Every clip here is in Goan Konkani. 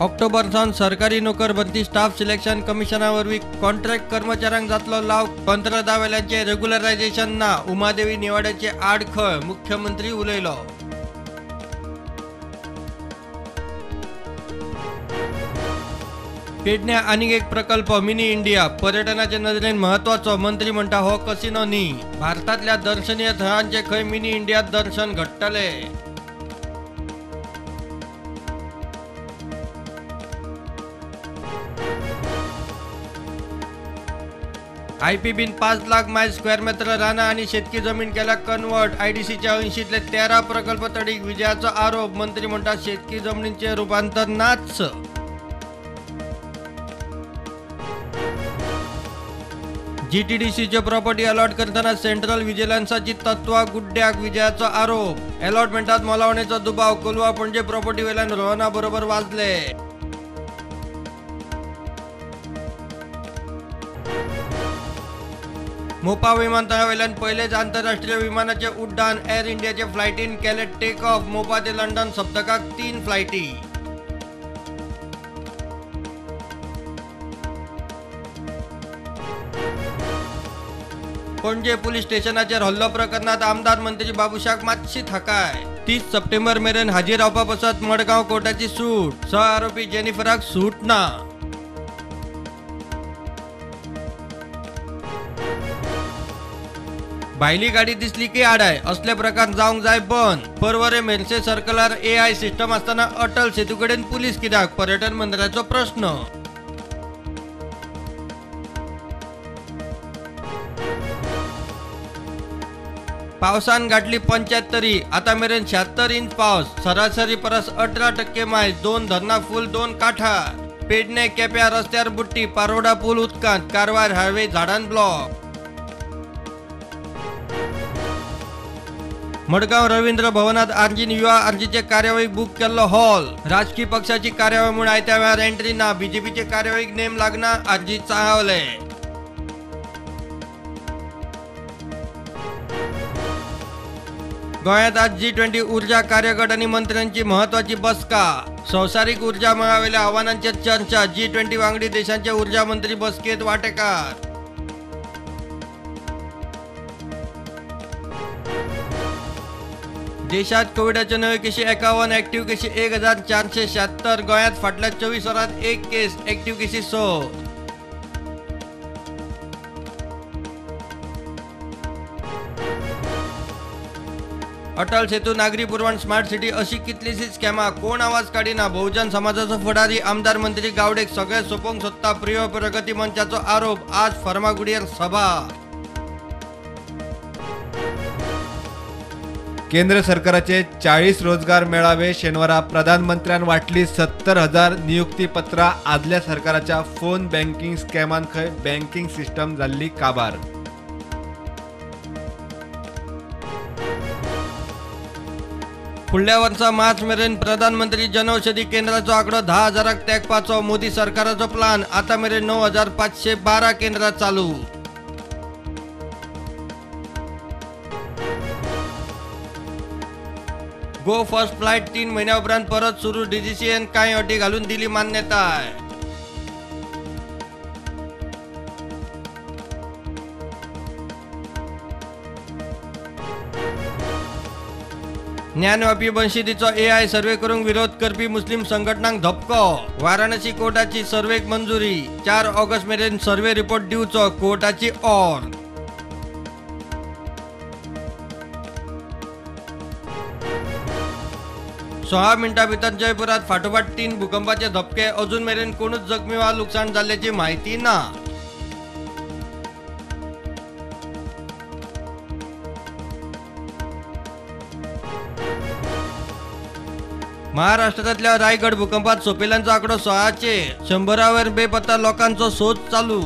ऑक्टोबर सावन सरकारी नोकर भरती स्टाफ सिलेक्शन कमिशना वरवीं कॉन्ट्रॅक्ट कर्मचाऱ्यांक जातलो लाव. कंत्राटदारांचें रेग्युलरायझेशन ना. उमादेवी निवाड्याचे आडखळ. मुख्यमंत्री उलयलो. पेडण्या आनीक एक प्रकल्प मिनी इंडिया पर्यटनाचे नदरेन म्हत्वाचो. मंत्री म्हणटा हो कसिनो न्ही. भारतांतल्या दर्शनीय थळांचे खंय मिनी इंडियांत दर्शन घडटले. आयपीबीन 5 लाख मायल स्क्वेअर मीटर रानां आनी शेतकी जमीन केल्या कन्वर्ट. आयडीसीच्या 80तले 13 प्रकल्प तडीक. विजयाचो आरोप. मंत्री म्हणटा शेतकी जमनींचे रुपांतर नाच. जीटीडीसीच्यो प्रॉपर्टी अलॉट करतना सेंट्रल विजिलन्साची तत्वां गुड्ड्याक. विजयाचो आरोप. अलॉटमेंटात मोलावणेचो दुबाव. कोलवा पणजे प्रॉपर्टी वेल्यान रोहना बरोबर वाजले. मोपा विमानतळावेल्यान पयलेच आंतरराष्ट्रीय विमानाचे उड्डाण. एअर इंडियाचे फ्लायटीन केले टेक ऑफ. मोपा ते लंडन सप्तकाक 3 फ्लायटी. पणजे पुलीस स्टेशनाचेर हल्लो प्रकरणात आमदार मंत्री बाबूशाक मातशी थाकाय. 30 सप्टेंबर मेरेन हाजीर रावपा पासत मडगांव कोर्टाची सूट. सह आरोपी जेनिफराक सूट ना. भायली गाडी दिसली की आडाय असले प्रकार जावंक जाय बंद. पर्वरे मेरसे सर्कलार एआय सिस्टम आसतना अटल सेतू कडेन पुलीस कित्याक? पर्यटन मंत्र्याचो प्रश्न. पावसान गाठली 75, आता मेरेन 76 इंच पावस. सरासरी परस 18% मायज. 2 धरणां फूल, 2 काठार. पेडणे केप्या रस्त्यार बुट्टी. पारोडा पूल उदकांत. कारवार हायवे झाडान ब्लॉक. मडगांव रवींद्र भवनात आरजीन युवा आरजीचे कार्यावळीक बूक केल्लो हॉल. राजकी पक्षाची कार्यावळ म्हूण आयत्या वेळार एंट्री ना. बीजेपीचे कार्यावळीक नेम लागना. आरजी चाळवले. गोंयांत आज G20 ऊर्जा कार्यगट आनी मंत्र्यांची म्हत्वाची बसका. संवसारीक ऊर्जा मळावेल्या आव्हानांचेर चर्चा. G20 वांगडी देशांचे ऊर्जा मंत्री बसकेत वांटेकार. देशात कोविडाच्यो नव्यो केशी 51, ऍक्टिव्ह केशी 1476. गोंयांत फाटल्या 24 वरांत 1 केस, ऍक्टिव्ह केशी 6. अटल सेतू, नागरी पुरवण, स्मार्ट सिटी अशी कितलीशीच स्कॅमां. कोण आवाज काडिना. बहुजन समाजाचो फुडारी आमदार मंत्री गावडेक सगळे सोपोवंक सोदता. प्रिय प्रगती मंचाचो आरोप. आज फर्मागुडयेर सभा. केंद्र सरकाराचे 40 रोजगार मेळावे शेनवारा प्रधानमंत्र्यान वाटली 70,000 नियुक्तीपत्रां. आदल्या सरकाराच्या फोन बँकिंग स्कॅमान खंय बँकिंग सिस्टम जाल्ली काबार. फुडल्या वर्सा मार्च मेरेन प्रधानमंत्री जनौषधी केंद्राचो आंकडो 10,000 तेंकपाचो मोदी सरकाराचो प्लान. आतां मेरेन 9,512 केंद्रां चालू. गो फर्स्ट फ्लायट 3 म्हयन्या उपरांत परत सुरू. डीजीसीएन कांय अटी घालून दिली मान्यताय. ज्ञानवापी मशिदीचो एआय सर्वे करूंक विरोध करपी मुस्लिम संघटनांक धपको. वाराणसी कोर्टाची सर्वेक मंजुरी. 4 ऑगस्ट मेरेन सर्वे रिपोर्ट दिवचो. कोर्टाची ऑर्ड. सोळा मिनटां भितर जयपुरात फाटोफाट 3 भूकंपाचे धपके. अजून मेरेन कोणूच जखमी वा लुकसाण जाल्ल्याची म्हायती ना. महाराष्ट्रातल्या रायगड भूकंपात सोंपिल्ल्यांचो आंकडो 16चेर. 100 बेपत्ता लोकांचो सोद चालू.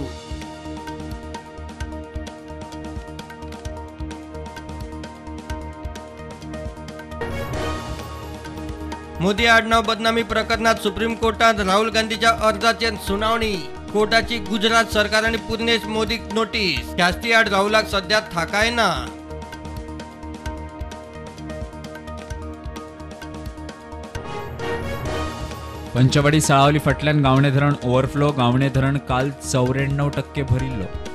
मोदी आडनाव बदनामी प्रकरणात सुप्रीम कोर्टात राहुल गांधीच्या अर्जाचेर सुनावणी. कोर्टाची गुजरात सरकार आनी पूर्णेश मोदीक नोटीस. ख्यास्ती आड राहुलाक सध्या थाकाय ना. पंचवाडी साळावली फाटल्यान गावणे धरण ओव्हरफ्लो. गावणे धरण काल 94% भरिल्लो.